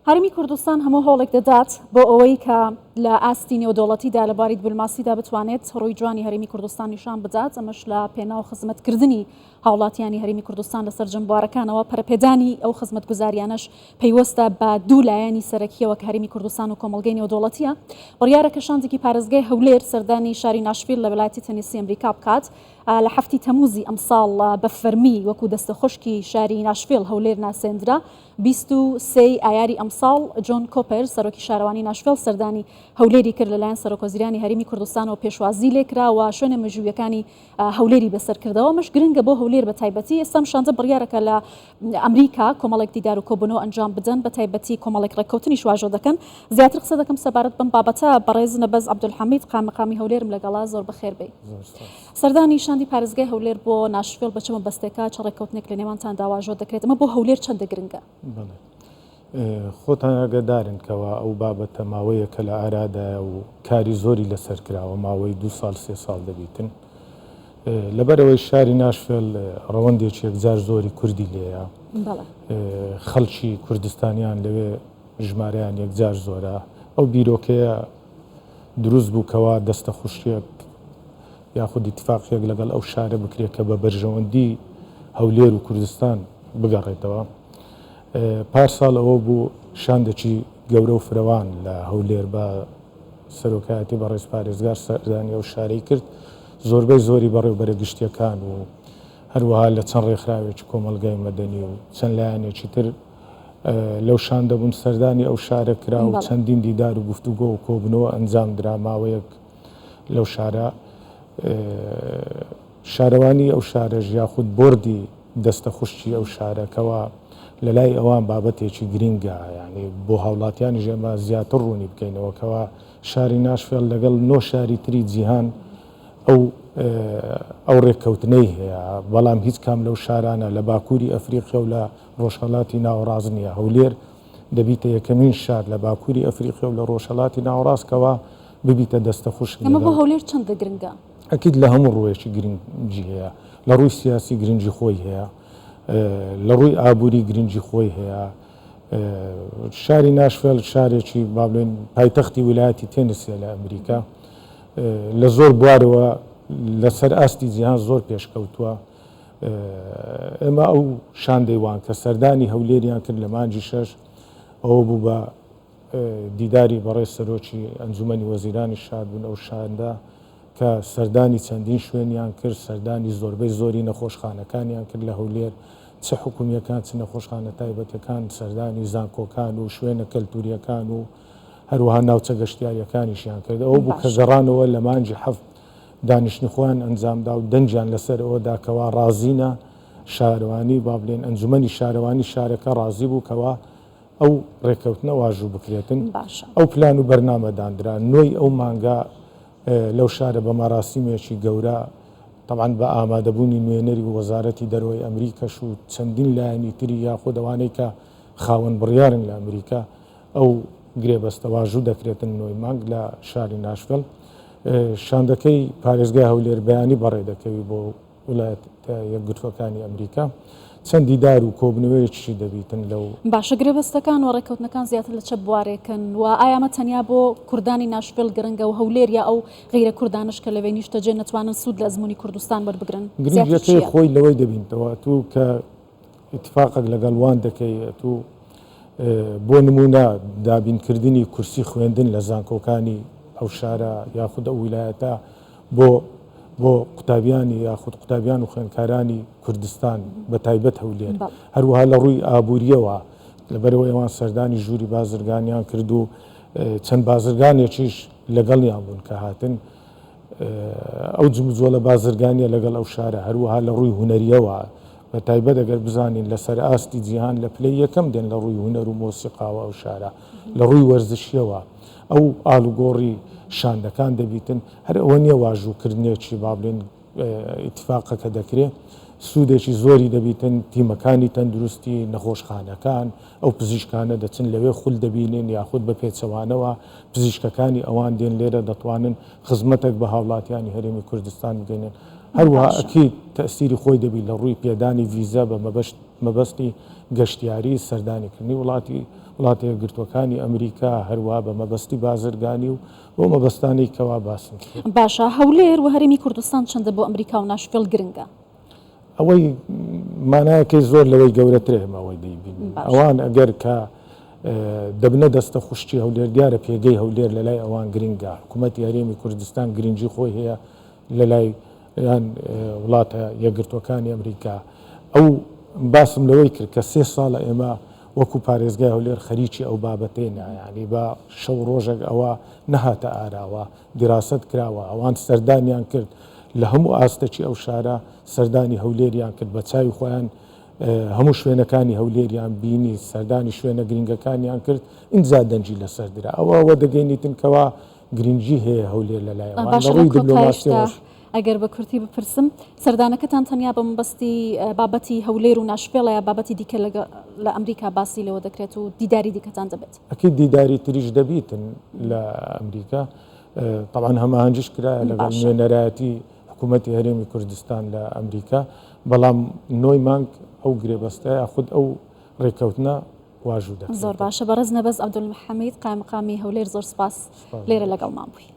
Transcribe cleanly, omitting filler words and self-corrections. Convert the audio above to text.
هەرێمی کوردستان هەموو هەوڵێک دەدات بۆ ئەوەی کە لە ئاستی نێودەوڵەتیدا لە بواری دیبلۆماسیدا بتوانێت ڕووی جوانی هەرێمی کوردستان نیشان بدات، ئەمەش لە پێناو خزمەتکردنی هاوڵاتیانی هەرێمی کوردستان لە سەرجەم بوارەکانەوە، پەرەپێدانی ئەو خزمەتگوزاریانەش پەیوەستە بە دوو لایەنی سەرەکییەوە کە هەرێمی کوردستان و کۆمەڵگەی نێودەوڵەتییە. بڕیارە کە شاندێکی پارێزگای هەولێر سەردانی شاری ناشفیل لە ویلایەتی تەنیسی ئەمریکا بکات. لە حەفتی تەمووزی ئەمساڵ بە فەرمی وەکو دەستەخوشکی شاری ناشفیل هەولێر ناسێندرا. 23 ی ئایاری ئەمساڵ جۆن کۆپەر سەرۆکی شارەوانی ناشفێڵ سەردانی هەولێری کرد لەلایەن سەرۆکوەزیرانی هەرێمی کوردستانەوە پێشوازی لێکرا و شوێنە مێژوویەکانی هەولێری بەسەر کردەوە ئەمەش گرنگە بۆ هەولێر بە تایبەتی ئێستا ئەم شاندە بڕیارەکە لە ئەمریکا کۆمەڵێک دیدار و کۆبوونەوە ئەنجام بدەن بە تایبەتی کۆمەڵێک ڕێککەوتنیش واژۆ دەکەن زیاتر قسە دەکەم سەبارەت بەم بابەتە بەڕێز نەبەز عەبدولحەمید قایمقامی هەولێرم لەگەڵە زۆر بەخێر بێی. سەردانی شاندی پارێزگای هەولێر بۆ ناشفێڵ بە چ مەبەستێکە؟ چ ڕێککەوتنێک لە نێوانتاندا واژۆ دەکرێت؟ ئەمە بۆ هەولێر چەندە گرنگە؟ بەڵێ. خۆتان ئاگادارن کەوا ئەو بابەتە ماوەیەکە لە ئارادایە و کاری زۆری لەسەر کراوە، ماوەی دوو ساڵ سێ ساڵ دەبیتن. لەبەرئەوەی شاری ناشفێل ڕەوەندێکی یەکجار زۆری کوردی لێیە، خەڵکی کوردستانیان لەوێ ژمارەیان یەکجار زۆرە، ئەو بیرۆکەیە دروست بوو کەوا دەستەخوشکێک یاخود ئیتفاقیەک لەگەڵ ئەو شارە بکرێت کە بە بەرژەوەندی هەولێر و کوردستان بگەڕێتەوە. پار ساڵ ئەوە بوو شاندێکی گەورە و فرەوان لە هەولێر بە سەرۆکایەتی بەڕێز پارێزگار سەردانی ئەو شارەی کرد، زۆربەی زۆری بەڕێوبەرە گشتیەکان و هەروەها لە چەند ڕێکخراوێکی کۆمەڵگای مەدەنی و چەند لایەنێکی تر لەو شاندە بوون، سەردانی ئەو شارە کرا و چەندین دیدار و گفتوگۆ و کۆبوونەوە ئەنجام درا، ماوەیەک لەو شارە شارەوانی ئەو شارەش یاخود بۆردی دەستە خوشکی ئەو شارە کەوا لە لای ئەوان بابەتێکی گرینگە یانی بۆ هاوڵاتیانیش ئێمە زیاتر ڕوونی بکەینەوە کەوا شاری ناشفێڵ لەگەڵ نۆ شاری تری جیهان ئەو ئەو ڕێککەوتنەی هەیە بەڵام هیچ کام لەو شارانە لە باکووری ئەفریقیا و لە ڕۆژهەڵاتی ناوەڕاست نییە هەولێر دەبیتە یەکەمین شار لە باکووری ئەفریقیا و لە ڕۆژهەڵاتی ناوەڕاست کەوا ببیتە دەستە خوشک ئەمە بۆ هەولێر چەندە گرنگە؟ ئەکید لە هەموو ڕوویەکی گرنگی هەیە، لە ڕووی سیاسی گرنگی خۆی هەیە، لە ڕووی ئابووری گرنگی خۆی هەیە. شاری ناشفێل شارێکی با بڵێن پایتەختی ویلایەتی تێنسیە لە ئەمریکا، لە زۆر بوارەوە لەسەر ئاستی جیهان زۆر پێشکەوتووە. ئێمە ئەو شاندەی وان کە سەردانی هەولێریان کرد لە مانگی شەش ئەوە بوو بە دیداری بەڕێز سەرۆکی ئەنجومەنی وەزیرانی شاد بوون، ئەو شاندە کە سەردانی چەندین شوێنیان کرد، سەردانی زۆربەی زۆری نەخۆشخانەکانیان کرد لە هەولێر، چ حکومییەکان چ نەخۆشخانە تایبەتەکان، سەردانی زانکۆکان و شوێنە کەلتورییەکان و هەروەها ناوچە گەشتیارییەکانیشیان کرد. ئەوە بوو کە گەڕانەوە لە مانگی حەفت دانیشتنی خۆیان ئەنجامدا و دەنگیان لەسەر ئەوە دا کەوا ڕازینە، شارەوانی با بڵێین ئەنجومەنی شارەوانی شارەکە ڕازی بوو کەوا ئەو ڕێککەوتنە واژوو بکرێتن، باشە. ئەو پلان و بەرنامە داندرا، نۆی ئەو مانگە لەو شارە بە مەراسیمێکی گەورە، تەبعەن بە ئامادەبوونی نوێنەری وەزارەتی دەرەوەی ئەمریکەش و چەندین لایەنی تری یاخود ئەوانەی کە خاوەن بڕیارن لە ئەمریکا، ئەو گرێبەستە واژوو دەکرێتن نۆی مانگ لە شاری ناشڤێل. شاندەکەی پارێزگای هەولێر بەیانی بەڕێ دەکەوی بۆ ویلایەتە یەکگرتووەکانی ئەمریکا چەند دیدار و کۆبوونەوەیەکیشی دەبیتن لەو. باشە گرێبەستەکان و ڕێککەوتنەکان زیاتر لە چ بوارێکن و ئایا ئەمە تەنیا بۆ کوردانی ناشڤێل گرنگە و هەولێر یا ئەو غەیرە کوردانەش کە لەوێ نیشتەجێن نەتوانن سوود لە ئەزموونی کوردستان وەربگرن زیاتر گرنگیەکەی چییە؟ خۆی لەوەی دەبینتەوە ئەتوو کە ئیتفاقەک لەگەڵ وان دەکەی ئەتوو بۆ نموونە دابینکردنی کورسی خوێندن لە زانکۆکانی ئەو شارە یاخود ئەو ویلایەتە بۆ بۆ قوتابیانی یاخود قوتابیان و خوێندکارانی کوردستان بە تایبەت هەولێر هەروەها لە ڕووی ئابووریەوە لەبەرەوە ئێوان سەردانی ژووری بازرگانیان کرد و چەند بازرگانێکیش لەگەڵیان بوون کە هاتن ئەو جموجۆڵە بازرگانیە لەگەڵ ئەو شارە هەروەها لە ڕووی هونەریەوە بە تایبەت ئەگەر بزانین لەسەر ئاستی جیهان لە پلەی یەکەم دێن لە ڕووی هونەر و مۆسیقاوە ئەو شارە لە ڕووی وەرزشیەوە ئەو ئالوگۆڕی شاندەکان دەبیتن هەر ئەوە نییە واژووکردنێکی با بڵێن ئیتفاقەکە دەکرێ سوودێکی زۆری دەبیتن تیمەکانی تەندروستی نەخۆشخانەکان ئەو پزیشکانە دەچن لەوێ خول دەبینن یاخود بە پێچەوانەوە پزیشکەکانی ئەوان دێن لێرە دەتوانن خزمەتێک بە هاوڵاتیانی هەرێمی کوردستان بگەینن هەروەها باشە. ئەکید تەئسیری خۆی دەبی لە ڕووی پێدانی ڤیزە بە مەبەشت. مەبەستی گەشتیاری، سەردانیکردنی وڵاتی وڵاتە یەکگرتووەکانی ئەمریکا، هەروا بە مەبەستی بازرگانی و بەو مەبەستانەی کەوا باسم کرد. باشە هەولێر و هەرێمی کوردستان چەندە بۆ ئەمریکا و ناشڤیل گرنگە؟ ئەوەی مانایەکەی زۆر لەوەی گەورەترە ئێمە ئەوەی دەیبینین. باشە. ئەوان ئەگەر کە دەبنە دەستە خوشکی هەولێر دیارە پێگەی هەولێر لەلای ئەوان گرنگە، حکوومەتی هەرێمی کوردستان گرنگی خۆی هەیە لەلای یان وڵاتە یەکگرتووەکانی ئەمریکا. ئەو باسم لەوەی کرد کە سێ ساڵە ئێمە وەکو پارێزگای هەولێر خەریکی ئەو بابەتەینە، یانی بە شەو ڕۆژێک ئەوە نەهاتە ئاراوە، دیراسەت کراوە، ئەوان سەردانیان کرد لە هەموو ئاستەکی ئەو شارە سەردانی هەولێریان کرد، بە چاوی خۆیان هەموو شوێنەکانی هەولێریان بینی، سەردانی شوێنە گرنگەکانیان کرد، ئینجا دەنگی لەسەر درا. ئەوە ئەوە دەگەینیتن کەوا گرنگی هەیە هەولێر لە لای ئەوان لە باشە لە ڕووی کۆتایشدا دبلۆماسیەوەش. ئەگەر بە کورتی بپرسم سەردانەکەتان تەنیا بە مەبەستی بابەتی هەولێر و ناشڤێڵە یا بابەتی دیکە لە ئەمریکا باسی لێوە دەکرێت و دیداری دیکەتان دەبێت؟ ئەکید دیداری تریش دەبیتن لە ئەمریکا تەبعەن هەماهەنگیش کرایە لەگەڵ باشە. نوێنەرایەتی حکوومەتی هەرێمی کوردستان لە ئەمریکا بەڵام نۆی مانگ ئەو گرێبەستە یاخود ئەو ڕێککەوتنە واژوو زۆر دەکرێتن. باشە بەڕێز نەبەز عەبدولحەمید قایمقامی هەولێر زۆر سوپاس سوپاس لێرە بۆ لەگەڵمان بووی.